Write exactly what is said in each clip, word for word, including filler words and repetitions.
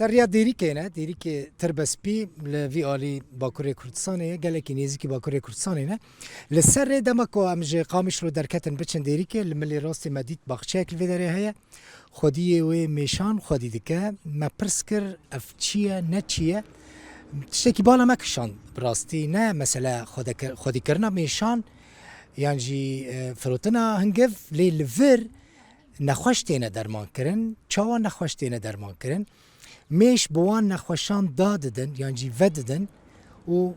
Ser riya Dêrikê ne, Dêrikê Tirbespî li vî alî Bakurê Kurdistanê ye, gelekî nêzîkî Bakurê Kurdistanê ne. Li ser rê dema ku em ji Qamişlo derketin biçin Dêrikê, li milê rastê me dît baxçeyek li vê derê heye. Xwediyê wê mêşan xwedî dike. Me pirs kir, ev çi ye, ne çi ye? Tiştekî bala me kişand bi rastî, ne mesele xwedekir-, xwedîkirina mêşan, yan jî, e, firotina hingiv, lê li vir nexweş têne dermankirin. Çawa nexweş têne dermankirin? Mêş bi wan nexweşan dadidin, yan jî vedidin û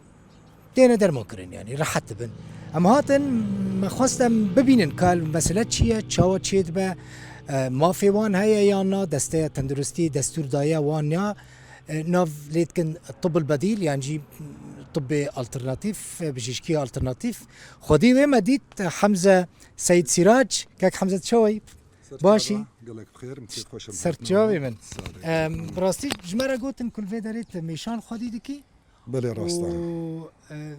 têne dermankirin, yanî rehet dibin. Em hatin, me xwest em bibînin ka mesele çi ye, çawa çêdibe, e, mafê wan heye yan na, desteya tenduristî destûr daye wan ya, e, nav lê dikin tibul bedîl, yan jî tibbê alternatîf, e, bijîşkî alternatîf. Xwedî wê me dît, e, Hemze Seyîd Sîrac, kek Hemze, çawa yî? Baş î? Gelek bi xêr, em kêfxweş in. Ser çavê min. Sağ ol. Em, bi rastî ji me re gotin ku li vê derê tu mêşan xwedî dikî. Belê, rast e. Û, e,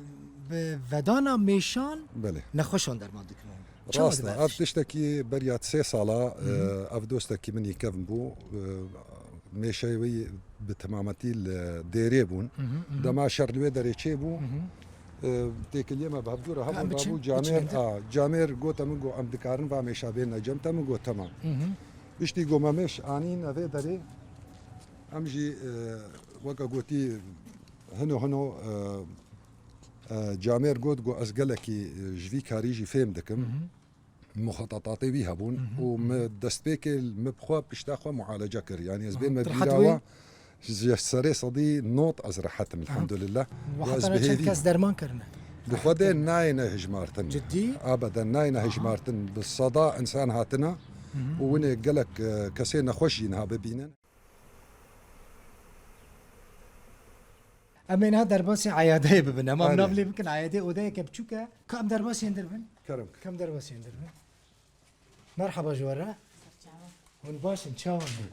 bi vedana mêşan Belê. nexweşan derman dikin. Çawa Rast e. dibe? Ev tiştekî beriya sê sala, Hı hı. e, ev dostekî min yê kevn bû. E, mêşeyê wî bi temametî li Dêrê bûn. Hı hı, hı hı. Dema şer li wê derê çêbû, Hı hı. e, têkiliyê me bi hevdû re Ka hebûn, em biçin, babû biçin Camêr, hindir. a, Camêr gote min, got, "Em dikarin va mêşa bêne cem te?" Min got, "Tamam." Hı hı. Piştî ku me mêş anîn evê derê, em jî, e, weke gotî hino hino, e, e, Camêr got, got, "Ez gelekî, e, ji vî karî jî fêm dikim." Hı hı. Muxatatatê wî hebûn Hı hı, û hı hı. me destpêkê me bi xwe pişta xwe mualece kir. Yanî ez Aha, bême tu rehet bîra bûyî? wa, ji serê sedî nod ez rehet im, Aha. elhamdulillah. Û Û ez heta bi ne çend hêvî kes derman kirine? Bi Xwedê nayêne hijmartin. Cidî? Abeden nayêne Aha. hijmartin. Bi seda insan hatine Hı hı. û winê gelek, e, kesê nexweş jî niha bibînin. Em ê niha derbasî eyadeyê bibin. Em, em Erê. nav lê bikin, eyadê odeyeke biçûk e. Ka em derbasî yên dir bin? Kerem. Ka em derbasî yên dir bin? Merhaba ji we re. Hûn baş in, çawan in?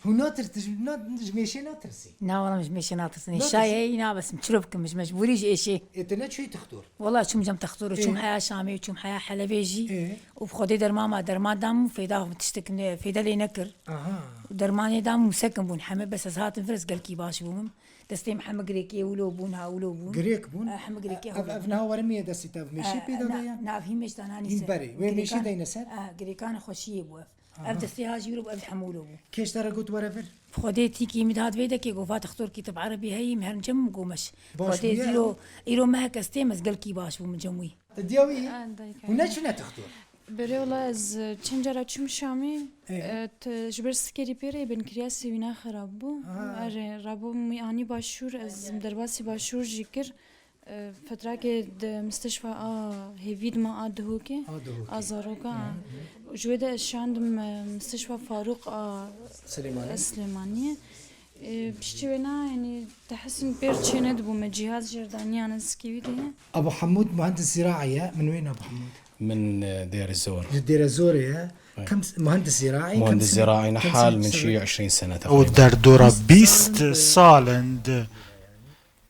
Hûn natir-, ji, na-, ji mêşê natirsî? Na, wala, ji mêşê natirsin. Natirsin. Şayê, na, bes, çilo bikim, ji mecbûrî ji êşê. Ê, tu neçûyî textor? Wala, çûm cem textor, Ê. çûm heya Şamê, çûm heya Helebê jî. Ê. Û bi Xwedê derman ma, derman dam û feyda tiştek ne-, feyda lê nekir. Aha. Û dermanê dam û sekin bûn heme, bes ez hatim vir, ez gelkî baş bûm. Destê min hemû girêkê wilo bûn, ha wilo bûn. Girêk bûn? Eh, hemû girêkê Ev, xwe ev bûn. niha were min yê destê te, ev mêşê Eh, pê de na, de ye? na, ev hîn mêş dana nî Hîn ser. berê. Wê mêşê Girêkan-, deyne ser? eh, girêkan xweşiyê bû ev. Aha. Ev destê ha jî wilo bû, ev hemû wilo bû. Kêş te re got were vir? Xwedê tîkî min hat vê dekê, got, "Va textorkî te bi erebî heyî, min herin cem û gomeş." Baş Xwedê bûye zîro, ew? îro mehek ez têm, ez gelkî baş bûm cem wî. Diya wî? Ha, dayika. Hûn neçûne textor? Berê wala ez, e, çend cara çûm Şamê, Ê. e, te, ji ber sikerî pê re binkiriya sêwîna xerab bû. Ha. Erê, rabûm wî anî başûr, ez derbasî başûr jî kir. E, fetrakê di misteşfa a hêvî dima a Duhokê, A Duhokê. a zaroka. Hı hı. Ji wê de ez şandim, e, misteşfa Farûq a Silêmaniyê. Silêmaniyê. E, piştî wê na, yanî, te hisin pêr çênedibû me cîhaz jêr daniyane zikê wî de ye. Abu Hemûd muhendis ziraî ye, min wê ne Abu Hemûd. من دير الزور. Ji Dêrezorê ye. Evet. Kim s-, muhendis ziraî, Muhendis kim sin-, ziraî kim nehal sin-, min sin-, şî û eşrîn sene O teqrîben. derdora bîst sal in di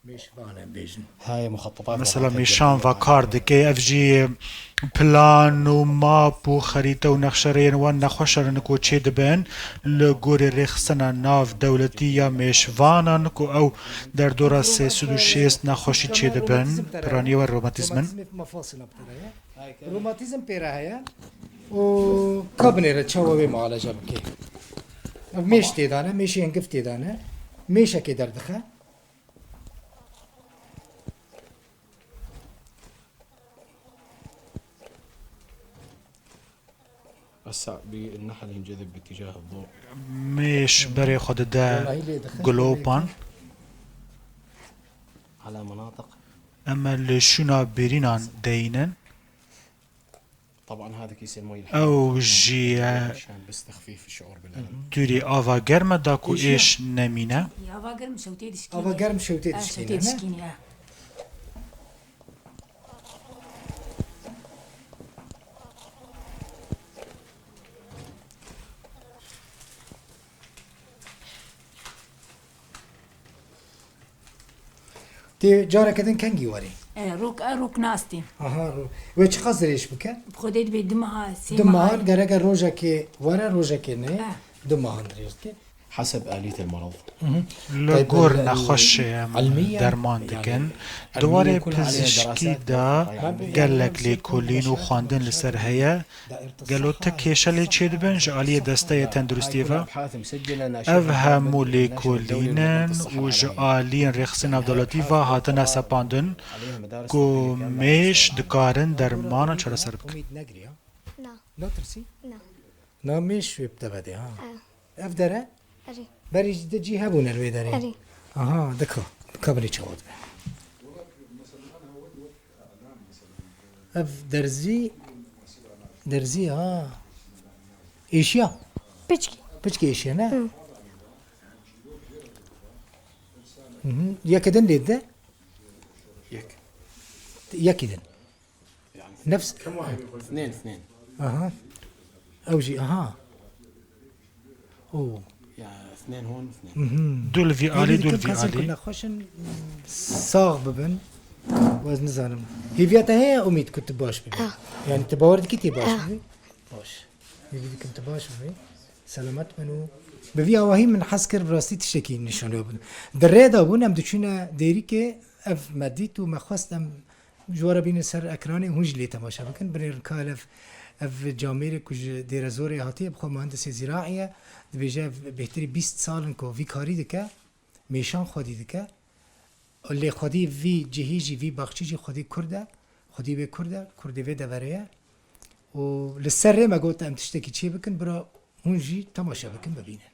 Mêşvan e bêjin. Hay muxatatat Mesela mêşan va kar dike, ev jî plan û map û xerîte û nexşereyên wan nexweşan ku çêdibin, li gorî rêxistina nav dewletî ya mêşvanan ku ew derdora sê sed û şêst nexweşî çêdibin, piranî we romatîzm in. Romatîzm pê re heye û ka binêre çawa wê mualeca bike. Ev mêş tê de ne, mêşê hingiv tê de ne. Mêşekê derdixe. هسه بالنحل ينجذب باتجاه الضوء. Mêş berê xwe dide Welaî lê dixe, gilopan. على مناطق. Em li şûna bêrînan deyînin. طبعا هذا كيس المي الحار. Ew jî ye عشان بس تخفيف الشعور بالألم. Dûrî ava germ e da ku Êşiya. êş nemîne. Ava germ şewtê dişkîne. Ava germ şewtê Ha, dişkîne, şewtê ne? dişkîne, ha. Tê careke din kengî werî? E, rok, e, rok nastîn. Aha, ro-, wê çiqas dirêj bike? Bi Xwedê dibê du meha, sê Du meha. mehan, gereke rojekê were, rojekê nê. E. Du mehan dirêj dike. حسب آلية المرض. Li gor nexweşê em derman dikin. Di warê pizîşkî de gelek lêkolîn û xwendin li ser heye. Gelo ti kêşe lê çêdibin ji aliyê desteyê tenduristiyê ve? Ev hemû lêkolîn in û ji aliyên rêxistin navdewletî ve hatine sepandin ku mêş dikarin dermanan çareser bikin. Umîd negiriya. Na, Natirsî? na. Na mêş wê bi te vedê ha. Ah. Ev dere? Erê. Berî jî de cî hebûne li wê derê. Erê. Aha, dika. Dika bilê çawa dibe. Ev derzî, derzî ha. Êşiya. Piçkî. Piçkî êşiya ne? Hı. Hı hı. Yeke din lê de? يك Yekî din. Nefs. اثنين اثنين Aha. Ew jî aha. Oo. يعني اثنين هون واثنين Mhm. Du li vî alî, du li vî Kesên ku alî. nexweş in, sax bibin. Wez nizanim. Hêviya te heye Umîd ku tu baş bibî? Ah. Yani tu bawer dikî tê baş Ah. bibî? Baş. Hêvî dikim tu baş bibî. Selamet bin û bi vî awahî min hez kir bi rastî tiştekî nîşanî bûn. Di rê de bûn em diçûne Dêrikê ev me dît û me xwest em ji we re bînin ser ekranê hûn jî lê temaşe bikin. Binêrin ka ev, ev camêrê ku ji Dêrezorê hatiye bi xwe muhendisê zîraî ye. Dibêje ev bêhtirî bîst sal in ku vî karî dike. Mêşan xwedî dike. Lê xwedî vî cihî jî, vî baxçî jî xwedî kurd e. Xwedî wê kurd e, kurdê vê deverê ye. Û li ser rê me got em tiştekî çê bikin, bira hûn jî temaşe bikin, bibînin.